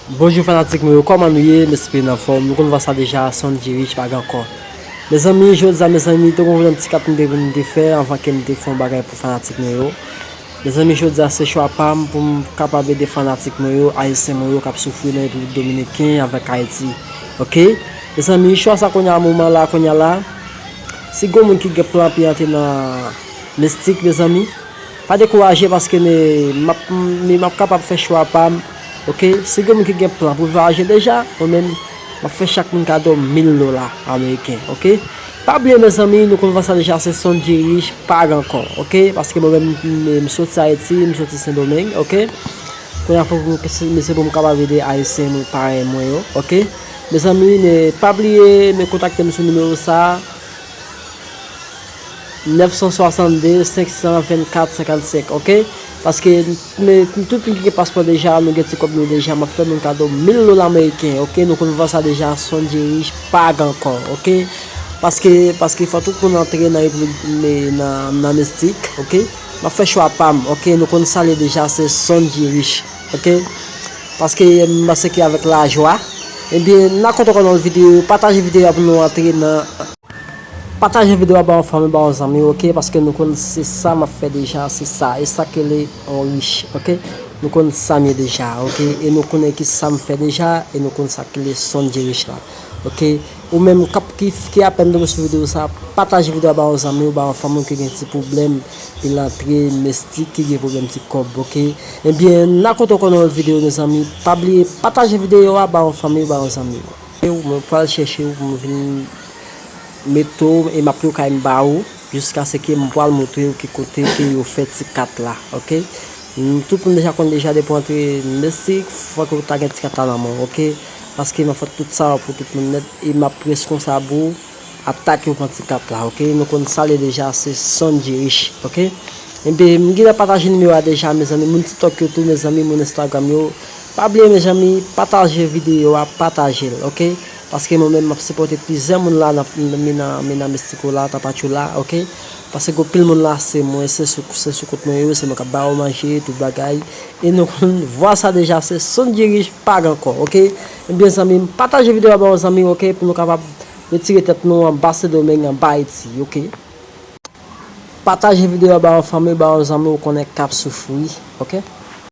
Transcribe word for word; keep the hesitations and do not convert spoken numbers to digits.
Bonjou fanatik mwen yo, kòman nou ye? M espere n anfòm. Nou konn vwa sa deja, Sondji Rich pa gen ankò. Mezanmi, jodi a, mezanmi, te gon yon ti kat m te vin te fè anvan ke m te fè yon bagay pou fanatik mwen yo. Mezanmi, jodi a se chwa pa m pou m kapab ede fanatik mwen yo, ayisyen mwen yo k ap soufri nan Repiblik Dominiken avèk Ayiti. Oke? Mezanmi, chwa sa kounye a, moman la, kounye a la, si gon moun ki gen plan pou y antre nan mistik, mezanmi, pa dekouraje paske ne, m ap, m, m ap kapab fè chwa pa m. Oke? Si gen moun ki gen plan pou vwayaje deja, mwen menm, m ap fè chak moun kado mil dola ameriken. Oke? Pa bliye, mezanmi, nou konn vwa sa deja, se Sondji Rich pa gen ankò. Oke? Paske mwen menm, m, m soti Ayiti, m soti Sendomeng. Oke? Kounye a fò pou m, se pou m kapab ede ayisyen nou parèy mwen yo. Oke? Mezanmi, ne, pa bliye, men kontakte m sou nimewo sa a. Nèf san swasannde, senk san vennkat, senkannsenk, oke? Paske, men, tout moun ki gen paspò deja, nou gen ti kòb nou deja, m ap fè moun kado mil dola ameriken, oke? Nou konn vwa sa deja, Sondji Rich pa gen ankò, oke? Paske, paske fò tout moun antre nan Repiblik, men, nan, nan mistik, oke? M ap fè chwa pa m, oke? Nou konn sa l ye deja, se Sondji Rich, oke? Paske, m panse ke avèk lajwa, ebyen, n a kontan konnen videyo, pataje videyo a pou nou antre nan Pataje videyo a ba yon fanmi, ba yon zanmi, oke? Paske nou konn se sa m ap fè deja, se sa. E sa k rele yon rich, oke? Nou konn sa m ye deja, oke? E nou konnen ki sa m fè deja, e nou konn sa k rele Sondji Rich la, oke? Ou menm k ap, ki, ki apèn tonbe sou videyo sa, pataje videyo a ba yon zanmi w, ba yon fanmi w ki gen ti pwoblèm, pou l antre mistik, ki gen pwoblèm ti kòb, oke? Ebyen, n a kontan konnen yon lòt videyo, mezanmi. Pa bliye, pataje videyo a ba yon fanmi w, ba yon zanmi w. Mwen pral chèche w pou m vin mete w e m ap lwe kay m ba ou, jiskaske m pral montre w ki kote ke yo fè ti kat la, oke? M, tout moun deja konn deja depi w antre mistik, fòk ou ta gen ti kat la nan men w, oke? Paske m ap fè tout sa pou tout moun nèt e m ap responsab ou atake w pran ti kat la, oke? Nou konn sa l ye deja, se Sondji Rich, oke? Ebyen, m gentan pataje nimewo a deja, mezanmi, moun TikTok yo tou, mezanmi, moun Instagram yo. Pa bliye, mezanmi, pataje videyo a, pataje l, oke? Paske mwen menm, m ap sipòte plizyè moun la nan, nan, nan, nan Mestiko la, Tapachula, oke? Paske gen anpil moun la, se mwen, se sou, se sou kont mwen yo, se mwen k ap ba yo manje, tout bagay. E nou konn vwa sa deja, se Sondji Rich pa gen ankò, oke? Ebyen, zanmi m, pataje videyo a ba yon zanmi, oke? Pou nou kapab retire tèt nou anba Sendomeng, anba Ayiti, oke? Pataje videyo a ba yon fanmi, ba yon zanmi w konnen k ap soufri, oke?